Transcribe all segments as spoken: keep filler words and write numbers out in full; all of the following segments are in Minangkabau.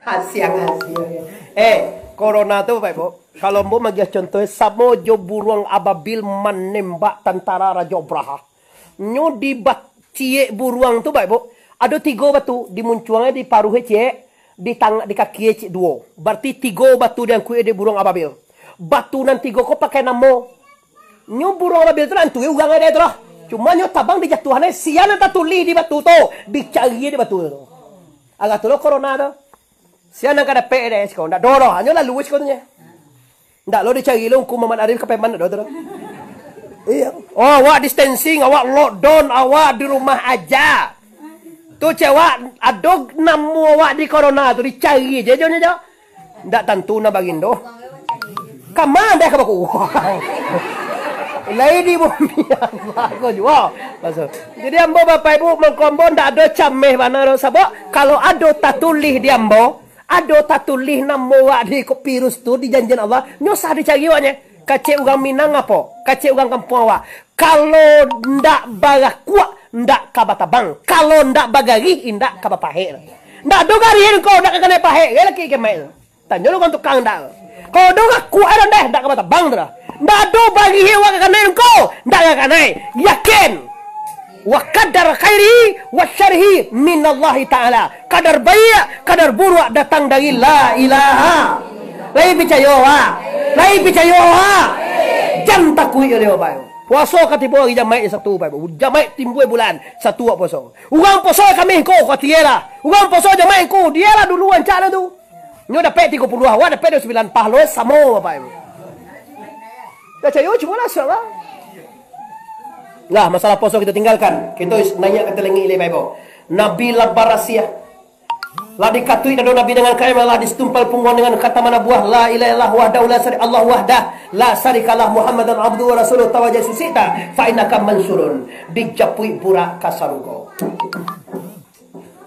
Hasiang-hasiang. Eh, corona tu, Bapak Ibu, kalau ambo magiah contoh, samo jo buruang ababil manembak tantara Rajo Abraha. Nyo dibat-, ciek buruang tu, Bapak Ibu, ado tigo batu, di muncuangnyo, di paruahnyo ciek, di tang-, di kakinyo ciek duo. Bararti tigo batu diangkuik dek buruang ababil. Batu nan tigo ko pakai namo. Nyo buruang ababil tu lah, antu urang ado tu lah. Cuma nyo tabang dijatuahan, sia nan tatulih di batu tu, dicari di batu tu. Agak tu lo corona tu. Sia nan ka dapek dek siko, ndak do doh, hanyo lalu siko tu nyo. Ndak lo dicari lo Ungku Muhammad Arif ka Payaman, ndak do tu doh. Iya. Oh, awak distancing, awak lockdown, awak di rumah aja. Tu cewek, ado namo awak di corona tu, dicari je, jo, jo, jo. Ndak tantu nak bagindo. Kama deh ka baku. Lai di bumi Allah ko juo. Maksud. Jadi ambo, Bapak Ibu, mangko ambo ndak ado cameh bana doh. Sabab kalau ado tatulih di ambo, ado tatulih namo awak di ko virus tu di janjian Allah, nyo usah dicari awaknyo. Kecek urang Minang apo? Kecek urang kampuang awak. Kalau ndak barakuak, ndak ka batabang. Kalau ndak bagarih, indak ka bapahek. Ndak ado garih ko, ndak ka kanai pahek. Yo laki kemai tu. Tanyo lo ka tukang ndak. Kalau ado rakuak ado deh, ndak ka batabang tu doh. Ndak ado barih awak ka kanai ko, ndak ka kanai. Yakin. Wa qadar khairihi wa syarrihi minallahi ta'ala. Kadar baiak, kadar buruak datang dari La Ilaha. Lai picayo, ha? Lai picayo, ha? Jan takuik yo, Bapak. Puaso ka tibo ari Jamaik satu, Bapak. Jamaik timbua bulan, satu awak puaso. Urang puaso Kamih ko, ka tibo lah. Urang puaso Jamaik ko, tibo lah dulu rancak lah tu. Nyo dapek tigo puluah, awak dapek duo puluah sambilan, pahalo samo, Bapak Ibu. Picayo, cubolah, insyaallah. Nah, masalah puaso kita tinggalkan. Kita naiak ka talengik lai, Bapak Ibu. Nabi lah barasiah. Lah dikatuik dado Nabi dengan kain, lah ditumpal pungguang dengan kata manabuah, "La ilaha illallah wahdahu la syari-, Allah wahdah, la syarikalah, Muhammadan abduhu wa rasuluh, tawajjah syi'ta, fa innaka mansurun." Dijapuik burak ka sarugo.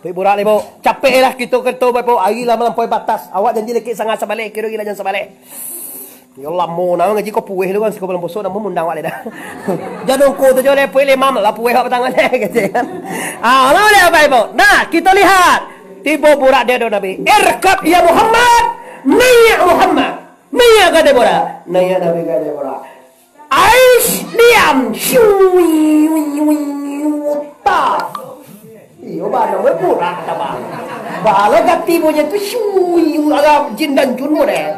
Baik, burak lai, Bu. Capek lah kito, kito, Bapak, hari lah malampaui batas. Awak janji lakik sanga sabaleh, kiro gila jan sabaleh. Yo lamo, namo ngaji ko pueh lu kan, siko bulan puaso, namo mundang awak lai dah. Jan ungku tu jo lai, pueh limam lah, pueh awak batangah lai, kecek kan. Ah, lah, Bapak Ibu. Nah, kito lihat. Tibo burak di ado Nabi. Irkab ya Muhammad, naiak Muhammad. Naiak gadai burak. Naiak Nabi gadai burak. Ais, diam. Shui, ui, ui, uta. Iyo, bana, weh, burak, kata bang. Bala gati bunyi tu, shui, agak jin dan jun mo deh.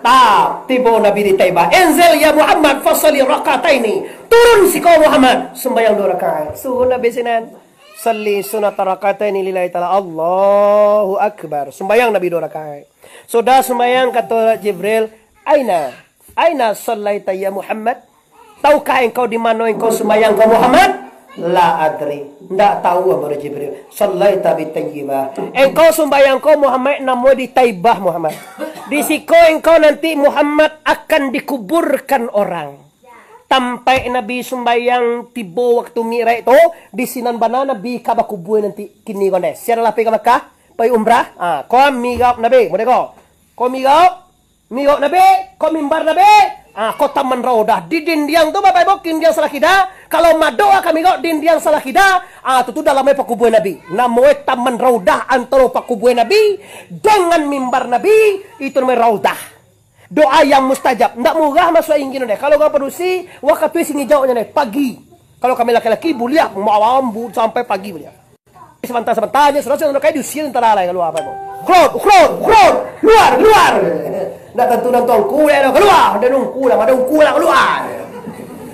Tah, tibo Nabi di Taibah. Inzil ya Muhammad, fasalli rakataini. Turun siko Muhammad, sumbayang duo rakaat. Suruh Nabi sinan. Salli sunata rakataini lillahi ta'ala. Allahu Akbar. Sumbayang Nabi duo rakaat. Sudah sumbayang, kato Jibril, "Aina? Aina sallaita ya Muhammad? Tahukah engkau di mano engkau sumbayang, kau Muhammad?" "La adri." Ndak tahu, ambo Jibril. "Sallaita bi Taibah." Engkau sumbayang kau, Muhammad, namo di Taibah, Muhammad. Di siko engkau nanti, Muhammad, akan dikuburkan orang. Tampaik Nabi sumbayang tibo waktu Mi'raj tu, di sinan bana Nabi ka bakubua nanti kini ko ndeh. Sia lah pai ka Makkah, pai umrah, ah, ko mihrab Nabi, model ko. Ko mihrab, mihrab Nabi, ko mimbar Nabi, ah, ko Taman Raudah. Di dindiang tu, Bapak Ibu, dindiang salah kida, kalau madok ka mihrab dindiang salah kida, ah, tu, tu dalamnyo pakubuan Nabi. Namonyo Taman Raudah antaro pakubuan Nabi dengan mimbar Nabi, itu namonyo Raudah. Doa yang mustajab. Ndak murah masuak ingin deh. Kalau urang padusi, wakatu singgi jawabnyo deh. Pagi. Kalau kami laki-laki, buliah malam bu-, sampai pagi buliah. Sabanta-sabanta aja, sudah, sudah, kayak diusir tentara lah, keluar apa itu. Ukrot, ukrot, ukrot. Luar, luar. Ndak tantu nonton ku deh, keluar. Ada nungku lah, ada ungku lah, keluar.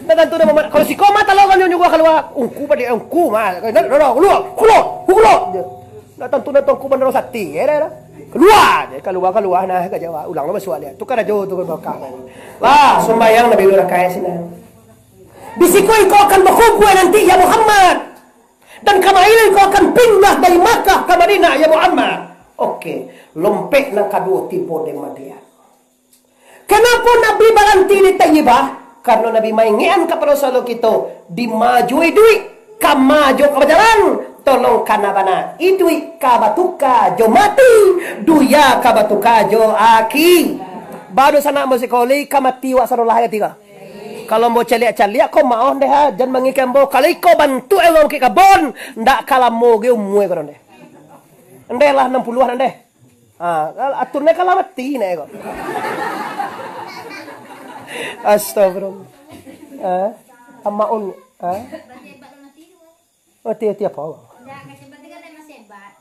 Ndak tantu dah mamat. Kalau si koma, kalau kan nyuruh keluar. Ungku pada ungku mah. Ndak, ndak, ndak, keluar. Ukrot, ukrot. Ndak tantu nonton ku bandaro sati, ya dah. Keluar je, keluar, keluar, nah, ka jawab. Ulang lah masuak dia. Tukar aja tu, berkah. Lah, sumbayang Nabi dua rakaat sinan. Di siko engkau akan bakubua nanti, ya Muhammad. Dan kamari engkau akan pindah dari Makkah ka Madinah, ya Muhammad. Oke, lompek nan kaduo tibo di Madinah. Kenapa Nabi baranti di Taibah? Karena Nabi maingekan kapado selalu kito, di ma jo iduik, ka ma jo ka bajalan, tolong kana bana. Iduik ka batuka jo mati, dunia ka batuka jo aki. Baru sanak musik koli ka mati wak sarolah ati ka. Kalau ambo caliak-caliak, ko maoh deh ha, jan mangikan ambo. Kalau iko bantuak urang bukik kabon, ndak ka lamo ge umua ko deh. Ndeh lah anam puluah ndeh. Ha, atur naik kalah mati naik ko. Astagfirullah. Ha? Amaun. Ha? Mati, mati apa?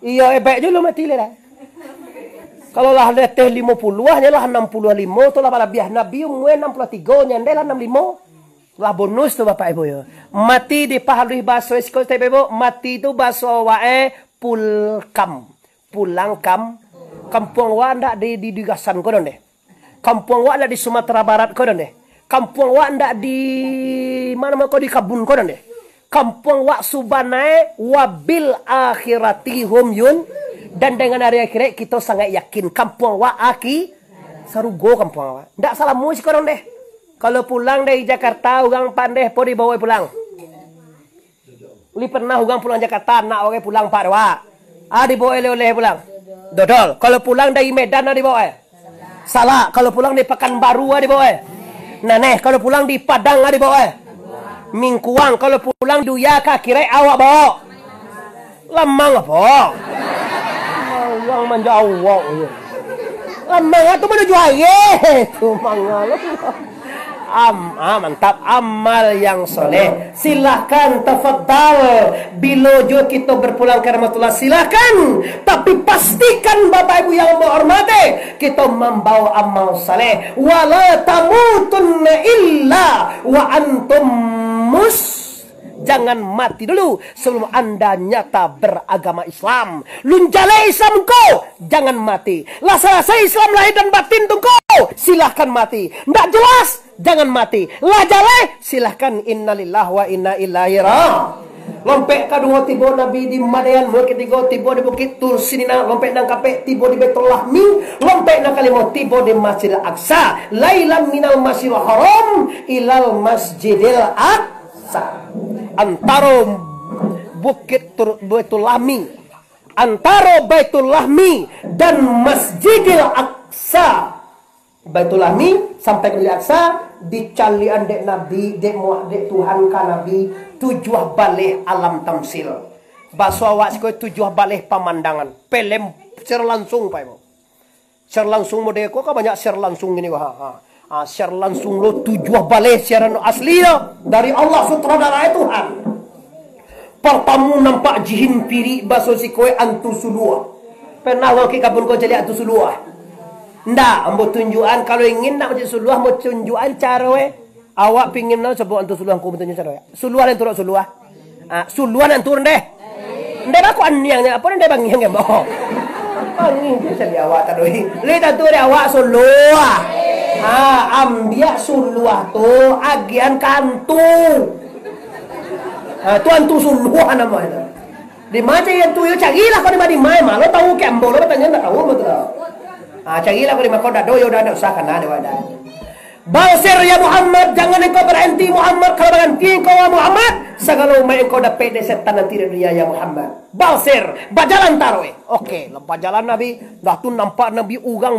Iyo, ebek je lo mati le dah. Kalau lah leteh limo puluah, nyo lah anam puluah limo tu lah palabiah. Nabi umua anam puluah tigo, nyo ndeh lah anam limo. Lah bonus tu, Bapak Ibu, yo. Mati dipahaluih baso siko, Bapak Ibu, mati tu baso awak e pulkam. Pulang kam-, kampuang awak ndak di, di, di Gasan ko dondeh. Kampuang awak ndak di Sumatera Barat ko dondeh. Kampuang awak ndak di, ma namo ko, di Kabun ko dondeh. Kampuang awak subanae wabil akhirati hum yun, dan dengan hari akhirat kito sangat yakin. Kampuang awak aki-, sarugo kampuang awak. Ndak salamo siko dondeh. Kalau pulang dari Jakarta, urang pandeh po dibawa pulang. Li pernah urang pulang Jakarta, anak urang pulang pak dua. Ah, dibawa oleh-oleh pulang. Dodol. Kalau pulang dari Medan, ah, dibawa. Salak. Kalau pulang dari Pekanbaru, ah, dibawa. Naneh. Kalau pulang di Padang, ah, dibawa. Mingkuang. Kalau pulang duya ka akhirat, awak bawa. Lamang apa? Urang manjawab. Lamang tu manuju hari tu, mangalu. Am, ah, mantap, amal yang soleh. Silahkan, tafadhal. Bilo juo kito berpulang ka rahmatullah, silahkan. Tapi pastikan, Bapak Ibu yang ambo hormati, kito mambawa amal soleh. Wala tamutunna illa wa antum mus-, jangan mati dulu sebelum anda nyata beragama Islam. Lun jaleh Islam ko, jangan mati. Lah salasai Islam lahir dan batin tu ko, silahkan mati. Ndak jelas, jangan mati. Lah jaleh, silahkan innalillah wa inna ilaihi ra-. Lompek kaduo tibo Nabi di Madian, lompek katigo tibo di Bukit Tur Sina, lompek nan kapek tibo di Baitul Lahmi, lompek nan kalimo tibo di Masjidil Aqsa. Lailan minal Masjidil Haram ilal Masjidil Aqsa. Antaro Bukit Tur-, Baitul Lahmi, antaro Baitul Lahmi dan Masjidil Aqsa. Baitul Lahmi sampai ka Masjidil Aqsa, dicaliakan dek Nabi, dek Mu-, dek Tuhan ka Nabi, tujuah baleh alam tamsil. Baso awak siko tujuah baleh pamandangan. Pelem secara langsung, Pak Ibu. Siar langsung model ko kan banyak siar langsung gini, ha, ha. Ha, siar langsung lo tujuah baleh siaran asli lo dari Allah, sutradara Tuhan. Partamo nampak jihin pirik, baso sikoe antu suluah. Pernah wak ka kabun ko caliak antu suluah? Ndak, ambo tunjuakan, kalau ingin nak mancaliak suluah, ambo tunjuakan caroe. Awak pingin tahu, cubo antu suluah, angku batanyo caro, ya. Suluah nan turun suluah. Ah, suluah nan turun deh. Ndeh bako aniang, apo ndeh bangiang, kembo? Bangiang tu cari awak tadi. Lai tantu deh awak suluah. Ah, ambiak suluah tu agian ka antu. Ah, tu antu suluah namo itu. Di ma cari antu yo, carilah kau di ma, di ma, malah tahu kembo lo batanyo, ndak tahu betul. Ah, carilah kau di ma, kau dado yo, dah ndak usah kana deh, wadah. Balsir, ya Muhammad, jangan engkau berhenti, Muhammad. Kalau berhenti engkau, ya Muhammad, sagalo umaik engkau dapek dek setan nanti di dunia, ya Muhammad. Balsir, bajalan taruih. Oke, lah bajalan Nabi. Dah tu nampak Nabi urang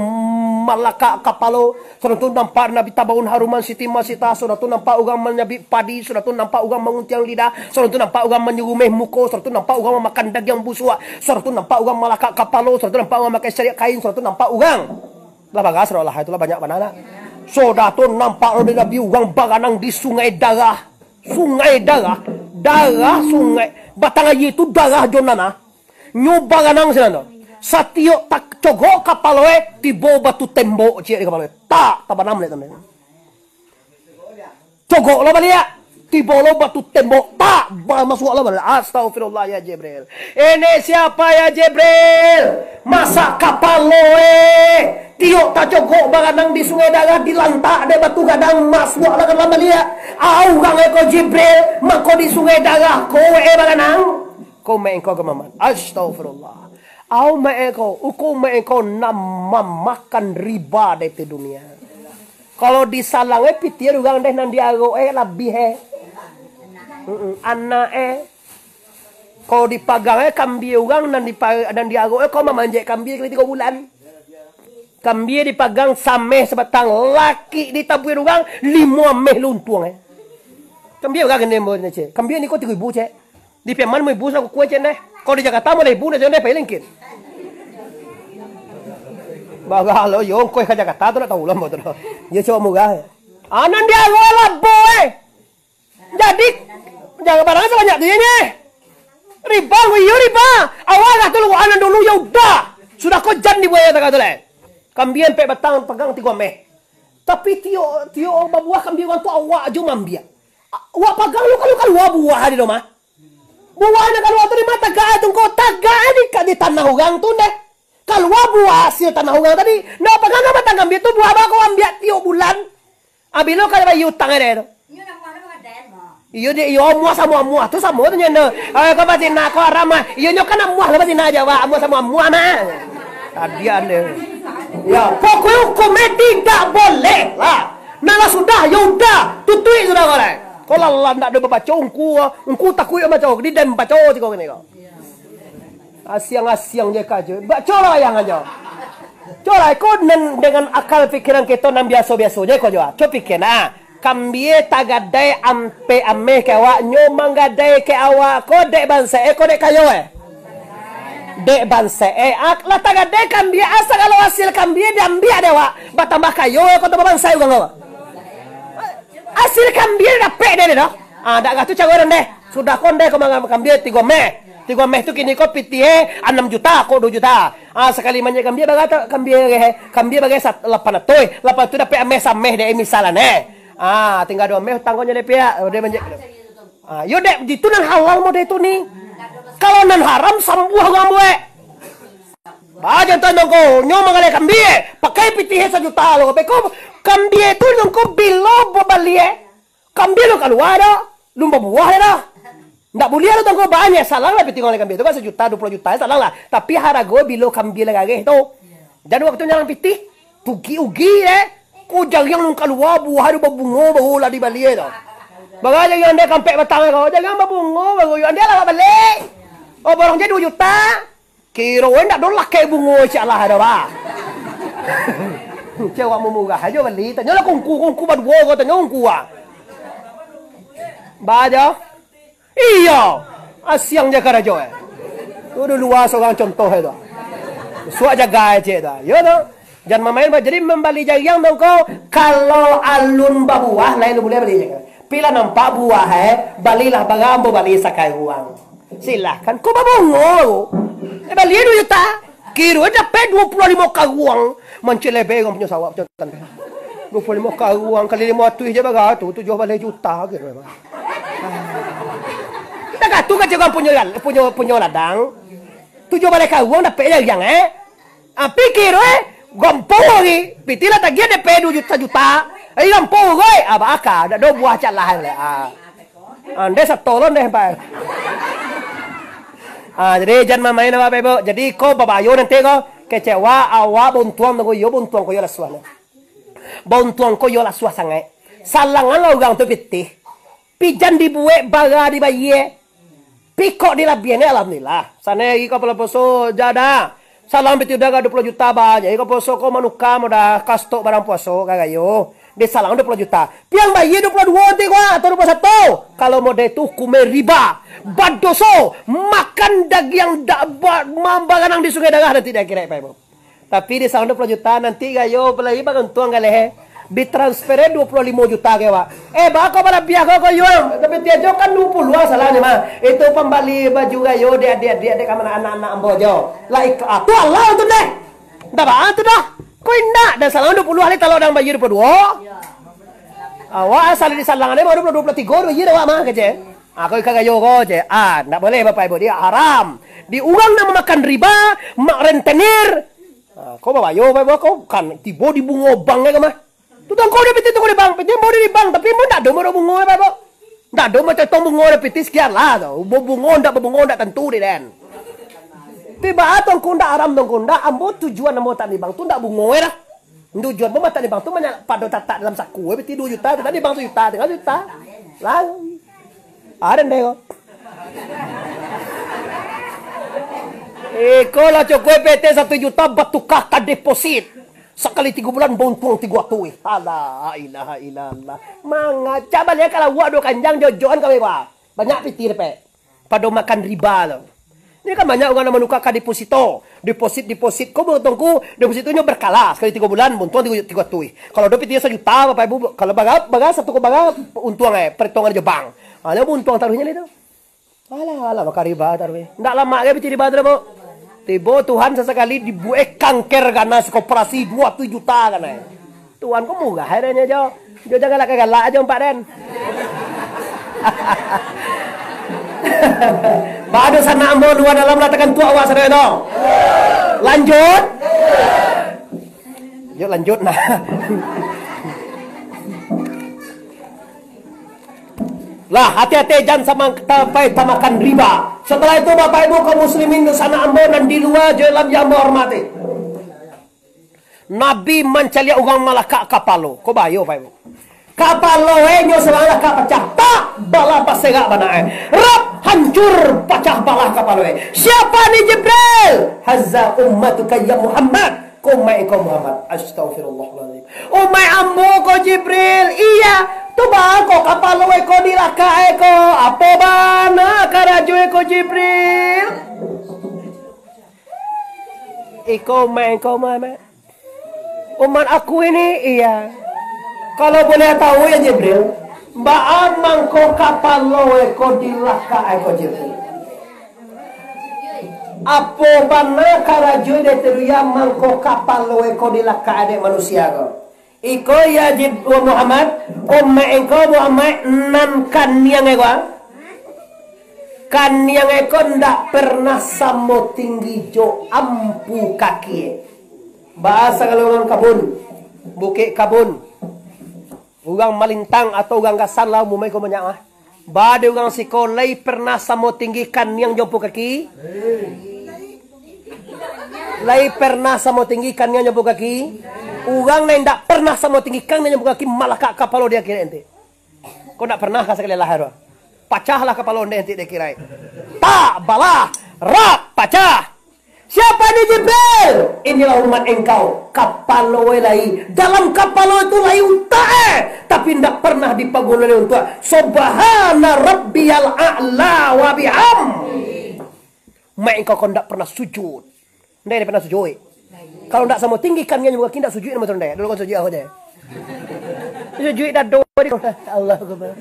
malakak kapalo. Sudah tu nampak Nabi tabaun haruman Siti Masita. Sudah tu nampak urang manyabik padi. Sudah tu nampak urang manguntiang lidah. Sudah tu nampak urang manyurumeh muko. Sudah tu nampak urang mamakan dagiang busuak. Sudah tu nampak urang malakak kapalo. Sudah tu nampak urang mamakai sariak kain. Sudah tu nampak urang Lah bagas lah, itulah banyak bana lah. Sudah tu nampak lo dek Nabi urang baranang di Sungai Darah. Sungai Darah, darah sungai, batang aia tu darah jo nanah. Nyo baranang sinan tu. Satiok tak cogok kapalo e, tibo batu tembok ciek di kapalo e. Tak, tabanam dek tu. Cogok lo baliak. Tibo lo batu tembok, tak, ba-, masuak lo baliak. Astagfirullah, ya Jibril. Ini siapa, ya Jibril? Masa kapalo e tiok tacogok baranang di Sungai Darah, dilantak dek batu gadang, masuak lo ka dalam baliak. Au urang e ko Jibril, mako di Sungai Darah ko e baranang. Ko main ko ka maman. Astagfirullah. Au main ko, uko main ko nan mamakan riba dari dunia. Kalau disalang e pitih urang deh nan diarok e labiah e. Mm-mm. Anak e. Kalau dipagang e kambia urang nan dipa-, nan diarok e, kau mamanjek kambia sakali tigo bulan. Kambia dipagang sameh sabatang, laki ditabuih urang, limo ameh lo untuang e. Kambia urang gandeng bo ni, cek. Kambia ni ko tigo ribu, cek. Di Piaman mo ibu sakuku e, cek, neh. Kalau di Jakarta mo lah ibu, neh, cek, neh, paling kin. Bagalo, yo, ongkoh ka Jakarta tu nak tahu lah, ambo tu. Yo, cubo murah. Anan dia awak labo, eh. Jadi, jangan barang sabanyak tu, ye, nye. Riba, iyo riba. Awak lah tu, anan dulu, ya udah. Sudah ko jan dibuek tagak tu, leh. Kambia ampek batang, pagang tigo ameh. Tapi tiok, tiok babuah kambia urang tu awak jo maambiak. A-, awak pagang lu, kalu kalua buah di rumah. Buah nan kalua tu di ma tagak tu, ko tagak di, di tanah urang tu, deh. Kalua buah hasil tanah urang tadi, ndak pagang ka batang kambia tu, buah bako ambiak tiok bulan. Ah, bilo ka bayia utang deh tu. Iyo, dek, iyo, amuah samo amuah tu samo tu nyo. Ah, kau batina, kau haram ah. Iyo, nyo kan amuah lah batina aja, Pak. Amuah samo amuah mah. Tadian deh. Ya, pokoknya hukumnya tidak boleh lah. Nah, lah sudah, ya udah, tutuik sudah kau lah. Kau lah, lah ndak ada babaco, ungku, ungku takuik babaco, di den baco siko kini kau. Asiang-asiang je ka jo. Baco lah wayang aja. Colah, ko nan dengan akal pikiran kito nan biaso-biaso je ko jo. Co pikir nah. Kambia tagadai ampek ameh ka awak, nyo manggadai ka awak ko dek bansaik eh, ko dek kayo eh. Dek bansaik eh, ak-, lah tagadai kambia, ah, sagalo hasil kambia diambiak dek awak. Batambah kayo eh, ko tambah bansaik urang ko. Hasil kambia dapek dek deh doh. Ah, dak gatu caro deh. Sudah ko ndeh ko mangambiak kambia tigo meh. Tigo meh tu kini ko pitih eh anam juta, ko duo juta. Ah, sakali manjek kambia barato kambia eh. Kambia bagai sat-, lapan ratuih. Lapan ratuih dapek ameh sameh deh misalan eh. Ah, tingga duo meh utang ko nyo deh piak. Udah manjek. Ah, yo dek, itu nan halal model tu ni. Kalau nan haram sambuah urang buek. Ba jantan dong ko, nyo manggaleh kambia, pakai pitih eh sajuta lo. Beko kambia tu dong ko bilo babali eh. Kambia lo kalua dah, lum babuah dah. Ndak buliah lo tangko banyak, salang lah pitih ngaleh kambia tu kan sajuta, duo puluah juta, salang lah. Tapi harago bilo kambia lah gareh tu. Jan waktu nyalang pitih, tugi-ugi deh. Ko jariang lum kalua, buah tu babungo, baru lah dibali eh tu. Bagaja yang dek kampek batang ko, jariang babungo, baru yang dek lah balik. Oh, borong je duo juta. Kiro eh ndak ado lakek bungo cak lah ado, bah. Cewek murah ajo bali, tanyo lah kungku, kungku baduo ko, tanyo kungku ah. Bah jo. Iyo. Asiang je karajo eh. Tu dulu ah surang contoh eh tu. Suak jaga eh cek tu. Yo tu. Jan mamain bah. Jadi mambali jariang tu ko, kalau alun babuah, lain lu buliah bali je. Pilah nampak buah eh, balilah barang, bali sakai uang. Silahkan. Ko babungo ko. Eh, bali duo juta. Kiro dapek duo puluah limo karuang. Mancik lebek urang punyo sawah, punyo tanah. Duo puluah limo karuang kali limo ratuih je barato, tujuah baleh juta kiro. Dah gatu ka urang punyo, punyo, punyo ladang. Tujuah baleh karuang dapek jariang eh. Ah, pikir eh, gampang lagi. Pitih lah tagiah dapek duo juta-juta. Eh, gampang oi. Ah, baa ka, dak ado buah cak lah. Ah. Andai satolon deh, Pak. Ah, jadi jan main-main, Bapak Ibu. Jadi ko babayo nanti ko, kecewa, awak buntuang tunggu yo, buntuang ko yo lasuah nah. Buntuang ko yo lasuah sangaik. Salangan lah urang tu pitih. Pijan dibuek bara dibayie. Pikok dilabiah ni, alhamdulillah. Sanai iko pulo puaso, jada. Salang piti udah ka duo puluah juta ba, jadi ko puaso ko manuka modal ka stok barang puaso ka gayo. Di salang duo puluah juta. Pian bayie duo puluah duo ti ko, atau duo puluah satu. Kalau model tu hukumnya riba. Badoso. Makan dagiang da-, ba-, mambaranang di sungai darah nanti di akhirat, Pak Ibu. Tapi di salang duo puluah juta, nanti gayo apalagi bagantuang ka lehe. Ditransfer duo puluah limo juta ka awak. Eh, baa ko balabiah ko, ko Yul? Tapi tiap jo kan duo puluah salang ni mah. Itu pambali baju gayo di adik-adik, adik ka anak-anak ambo jo. Lah iko, ah, tu alah tu deh. Ndak baa tu dah. Ko indak, dah salang duo puluah lai talok dang bayie duo puluah duo. Awak asal di salang ni baru duo puluah tigo bayie dah awak mah kecek. Ah, ko iko gayo ko cek. Ah, ndak boleh Bapak Ibu, dia haram. Di urang nan mamakan riba, mak rentenir, Ah, ko babayo, babayo ko kan tibo di bungo bank ko mah. Tu tongko di piti tongko di bank, piti ambo di bank, tapi ambo ndak ado modal bungo, babayo. Ndak ado macam tong bungo di piti sekian lah tu. Bo-, bungo ndak babungo ndak tantu di den. Tiba tongko ndak haram tongko ndak, ambo tujuan ambo tak di bank tu ndak bungo dah. Tujuan ambo tak di bank tu banyak pado tatak dalam saku, piti duo juta, tu tadi bank sajuta, tingga sajuta. Lah. Ada ndai ko. Iko lah cukuik P T satu juta batuka ka deposit. Sakali tigo bulan bauntuang tigo ratuih. Alah, ilaha illallah. Mangacak baliak kalau awak duo kanjang jojoan kami ba. Banyak pitih dapek. Pado makan riba tu. Ini kan banyak urang nan manukakan deposito. Deposit, deposit. Ko, Tuangku, deposito nyo berkala. Sakali tigo bulan, untuang tigo, tigo ratuih. Kalau ado pitih sajuta, Bapak Ibu, kalau baga, baga satu ko baga, untuang, eh, perhitungan jo bank. Ah, nyo untuang taruihnyo lai tu. Alah, alah, maka riba taruih. Ndak lamak gai pitih riba tu, Bu. Tibo Tuhan sasakali dibuek kanker ganas, koperasi duo ratuih juta kan, eh. Tuan ko murah akhirnyo jo. Jo jan galak-galak ajo ampak den. Bado sanak ambo lua dalam lah takantuak awak sadonyo tu. Lanjut. Yo lanjut nah. Lah, hati-hati jan sampai tamakan riba. Setelah itu, Bapak Ibu kaum muslimin sanak ambo nan di lua jo dalam yang ambo hormati. Nabi mancaliak urang malakak kapalo. Ko bahayo, Pak Ibu. Kapalo e nyo sabaleh ka pacah. Tak, balah baserak bana e. Rap, hancur, pacah balah kapalo e. Siapa ni Jibril? Haza ummatuka ya Muhammad. Ko umaik ko Muhammad. Astagfirullahaladzim. Umaik ambo ko Jibril. Iya. Tu baa ko kapalo e ko di lakak e ko. Apo bana karajo e ko Jibril? Iko umaik ko Muhammad. Umat aku ini, iya. Kalau boleh tahu ya Jibril, baa mangko kapalo eko di lakak eko Jibril? Apo bana karajo dek teruya mangko kapalo eko di lakak dek manusia ko? Iko ya Jib-, Muhammad, umaik engkau Muhammad nan kaniang eko, ah? Kaniang eko ndak pernah samo tinggi jo ampu kaki e. Baa sagalo urang kabun, bukik kabun, urang malintang atau urang gasan lah umumnyo iko banyak ah. Baa dek urang siko lai pernah samo tinggi kaniang jo ampu kaki? Lai pernah samo tinggi kaniang jo ampu kaki? Urang nan indak pernah samo tinggi kaniang jo ampu kaki malakak kapalo di akhirat nanti. Kau ndak pernah ka sakali lah tu. Pacahlah kapalo ndeh nanti di akhirat. Tak, balah, rap, pacah. Siapa ni Jibril? Inilah umat engkau. Kapalo e lai. Dalam kapalo itu lai utak e. Tapi ndak pernah dipaguno untuak Subhana Rabbiyal A'la wa bihamdi. Mak engkau kau ndak pernah sujud. Ndai, ndak pernah sujud. Kalau ndak samo tinggi kan nyo kaki ndak sujud namo tu ndai. Dulu kan sujud aku je. Sujud dado di Allah Akbar.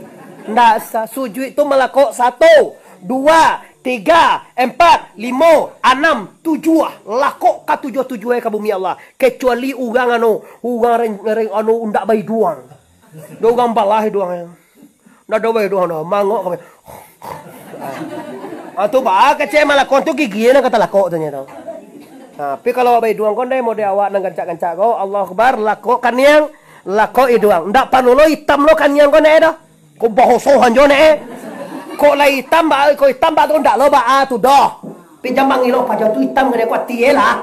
Ndak sa-, sujud tu malakok satu, dua, tiga, empat, limo, anam, tujuah. Lakok ka tujuah-tujuah ka bumi Allah. Kecuali urang anu, urang reng, reng anu ndak baiduang. Ado urang balah iduang. Ndak ado baiduang doh, mangok kami. Ah, tu baa kecek malakok tu gigi nan ka talakok tu nyo tu. Nah, tapi kalau baiduang ko ndai model awak nan gancak-gancak ko, Allahu Akbar, lakok kaniang, lakok iduang. Ndak parlu lo itam lo kaniang ko ndai doh. Ko bahoso hanjo ne. Kok lai itam ba, kok itam ba tu ndak lo baa tu doh. Pi jan mangilok paja tu itam gede kuatie lah.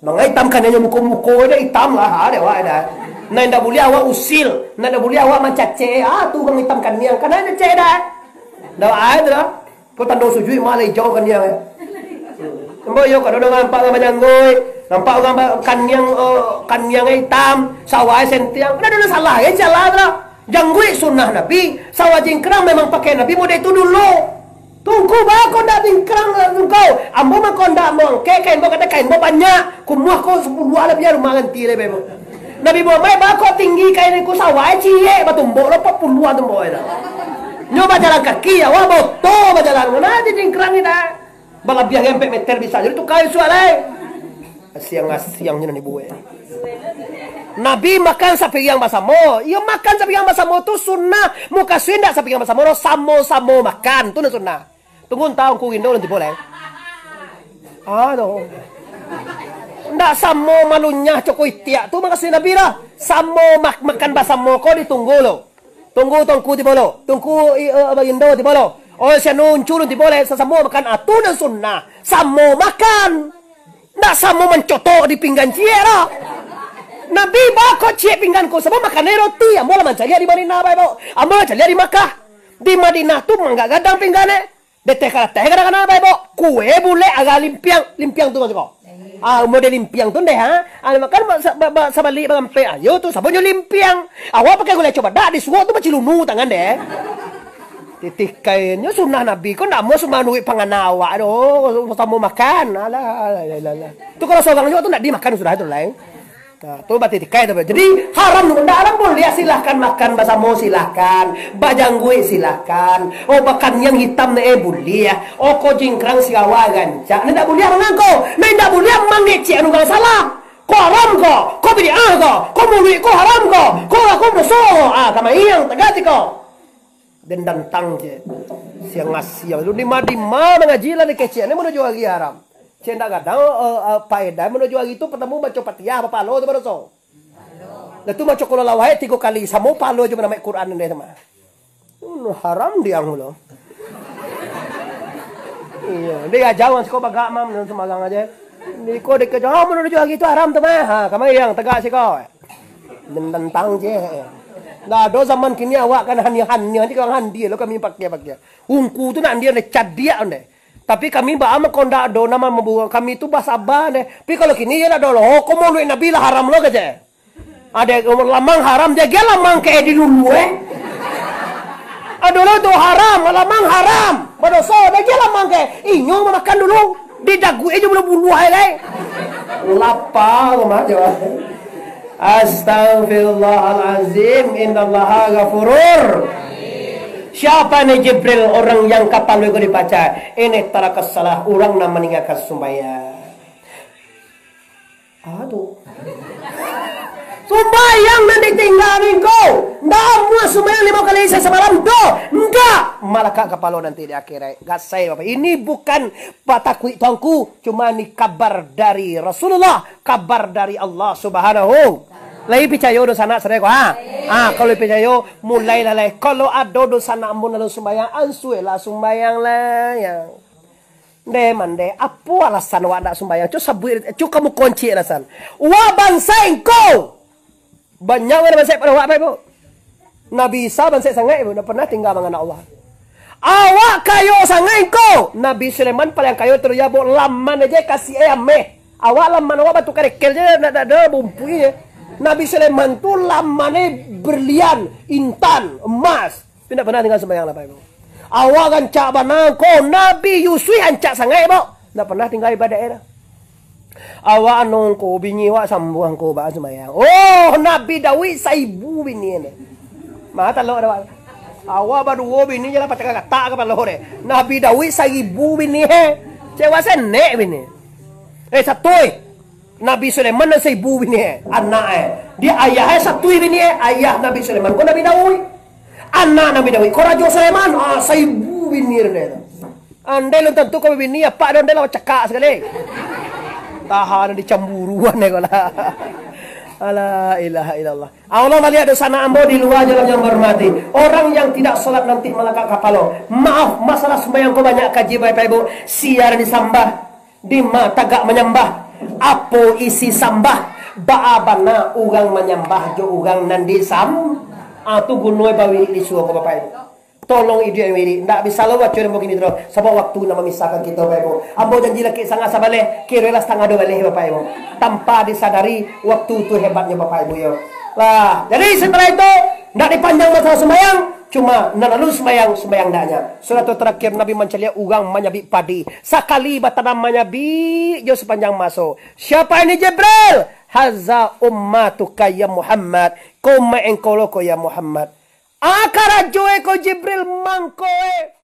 Manga itam kaniangnyo muko-muko dah itam lah, ha, dek awak dah. Nan indak buliah awak usil, nan indak buliah awak mancacek, ah, tu urang itam kaniang, kana cacek dah. Ndak ai tu dah. Ko tando sujud mah lah ijau kaniang, eh. Ambo iyo kado nampak urang bajangguik, nampak urang ba-, kaniang, eh, kaniang itam, sawai sentiang. Kada ado salah, eh, salah tu dah. Jangguik sunnah Nabi, sawai jingkrang memang pakai Nabi model tu dulu. Tungku ba ko ndak bingkrang lah tungku. Ambo mah ko ndak mangkek kain bo, kata kain bo banyak. Kumuah ko sapuluah lah biar rumah ganti lah bebo. Nabi Muhammad ba ko tinggi kain ku sawai ciek batumbok lah empat puluh tumbok lah. Nyo bajalan kaki awak boto bajalan. Mana di bingkrang ni dah. Balabiah ampek meter bisa jadi tukar suak lai. Asiang-asiang nyo nan dibuek. Nabi makan sapiriang basamo. Iyo makan sapiriang basamo tu sunnah. Mukasuik ndak sapiriang basamo doh, samo-samo makan. Tu nan sunnah. Tunggu entah Ungku Rindo nanti boleh. Ah, tu. Ndak samo malunyah coko itiak tu mukasuik Nabi lah. Samo mak-, makan basamo ko ditunggu lo. Tunggu Tungku tibo lo. Tungku i-, eh, Abang Rindo tibo lo. Oh, si anu Uncu tibo lo. Sasamo makan atu nan sunnah. Samo makan. Ndak samo mancotok di pinggan ciek lah. Nabi baa ko ciek pinggan ko, sabab makan roti. Ambo lah mancaliak di Madinah, Bapak Ibu. Ambo lah caliak di Makkah. Di Madinah tu manggak gadang pinggan e. Deteh karateh kadang-kadang, Bapak Ibu. Kue bulek agak limpiang. Limpiang tu maksud ko. Ah, model limpiang tu ndeh, ha? Ah, makan ba-, sa-, ba-, ba-, sabalik barampek. Ayo tu, sabonyo limpiang. Awak pakai gulai cobadak, disuok tu bacilunu tangan deh. Tikainyo sunnah Nabi, ko ndak amuah sumbayang duit pangana awak doh, samo makan. Alah, alah, alah, alah. Tu kalau sorang juo tu ndak dimakan sudah tu lain. Nah, tu batitikai tu. Jadi, haram tu ndak haram, buliah, silahkan makan basamo, silahkan. Bajangguik, silahkan. Oh, bakaniang hitam ni, eh, buliah. Oh, ko jingkrang sirawa rancak. Ni ndak buliah mangangko. Ni ndak buliah mangecek anu urang salah. Ko haram ko, ko bid'ah ko, ko muluik ko haram ko, ko, ko doso ko. Ah, kamaiang tagak ko. Den tantang cek. Siang-siang tu dima-dima mangaji lah dikecek ni manuju hari haram. Cek ndak gadang, eh, eh, paedah manuju hari tu, partamo baco Fatihah, bapalo tu badoso. Dah tu baco Qul Huwallahu Ahad tigo kali, samo palo jo manamaik Quran deh tu mah. Hmm, haram diang lo. Iyo, deh aja urang siko bagak mam nan sumbarang aja. Niko dikeja, ah, manuju hari tu haram tu mah. Ha, kamaiang tagak siko. Nentang je. Ndak ado zaman kini awak kan haniah-haniah ni, kan handi lo kami pakai-pakai. Ungku tu nak handi onde cadiak onde. Tapi kami baa mako ndak ado nama mambuang kami tu basaba onde. Tapi kalau kini yo ndak ado lo, oh, ko maulid Nabi lah haram lo kaje. Ado lamang haram, jagiah lamang ke di dulu eh. Ado lo tu haram, lamang haram. Badoso, jagiah lamang ke. Inyo mamakan dulu. Di dagu aja bulu-bulu ai lai. Lapa ko mah jawab. Astagfirullahalazim, innallaha ghafurur. Siapa ni Jibril, orang yang kapalo iko dipacah? Ini tarakas salah, urang nan maninggakan sumbayang. Ah tu. Sumbayang nan ditingga ningko. Ndak amuah sumbayang limo kali sahari samalam doh. Ndak. Malakak kapalo nanti di akhirat. Gasai Bapak. Ini bukan patakuik tuanku. Cuma ni kabar dari Rasulullah, kabar dari Allah Subhanahu. Lai picayo dunsanak sadonyo ko, ha? Ha, kalau picayo, mulailah lai. Kalau ado dunsanak ambo nan sumbayang, ansuelah sumbayang lah, ya. Nde, mandeh, apo alasan awak ndak sumbayang? Cu sabuik, cu kamu konci alasan. Wah, bansaik engkau! Banyak urang bansaik pado awak, Bapak Ibu. Nabi Isa bansaik sangaik, Ibu, ndak pernah tingga mangana Allah. Awak kayo sangaik ko. Nabi Sulaiman paling kayo tu, ya, Bu, laman aja kasih ayam meh. Awak laman awak batu karekel je, ndak, ndak ada bumpuinyo. Nabi Sulaiman tu lamannyo berlian, intan, emas. Tapi ndak pernah tingga sumbayang lah, Bapak Ibu. Awak rancak bana ko, Nabi Yusuf rancak sangaik, Bu. Ndak pernah tingga ibadah dah. Awak anu ko, bini awak sambuang ko, baa sumbayang. Oh, Nabi Daud saibu bini ni. Mah talok dah, Pak. Awak baduo bini je lah, pacah katak kapalo deh. Nabi Daud saibu bini, eh. Cewek senek bini. Eh, satu, eh. Nabi Sulaiman nan saibu bini, eh. Anak, eh. Dia ayah, eh, satu bini, eh. Ayah Nabi Sulaiman ko Nabi Daud. Anak Nabi Daud ko Rajo Sulaiman. Ah, saibu bini deh. Andai lun tantu kau babini, apak deh, andai lah cakak sakali. Tahan dicamburuan deh kau lah. La ilaha illallah. Allah maliek dunsanak ambo di lua jalan yang bahormati. Orang yang tidak salat nanti malakak kapalo. Maaf, masalah sumbayang ko banyak kaji, Bapak Ibu. Sia nan disambah, dima tagak manyambah. Apo isi sambah? Baa bana urang manyambah jo urang nan disam-, ah, tu guno bawirik di surau ko, Bapak Ibu. Tolong iduik yang wirid. Ndak bisa lo baco nan bagini tu, sabab waktu nak memisahkan kito, Bapak Ibu. Ambo janji lakik sanga sabaleh, kirolah satangah duo baleh, Bapak Ibu. Tanpa disadari, waktu tu hebatnyo, Bapak Ibu, yo. Lah, jadi setelah itu, ndak dipanjang masalah sumbayang, cuma nan lalu sumbayang, sumbayang ndaknya. Surah terakhir Nabi mancaliak urang manyabik padi. Sakali batanam manyabik jo sapanjang maso. Siapa ini Jibril? Haza ummatuka ya Muhammad. Ko umaik engkau lo ko ya Muhammad. Ah, karajo e ko Jibril mangko e.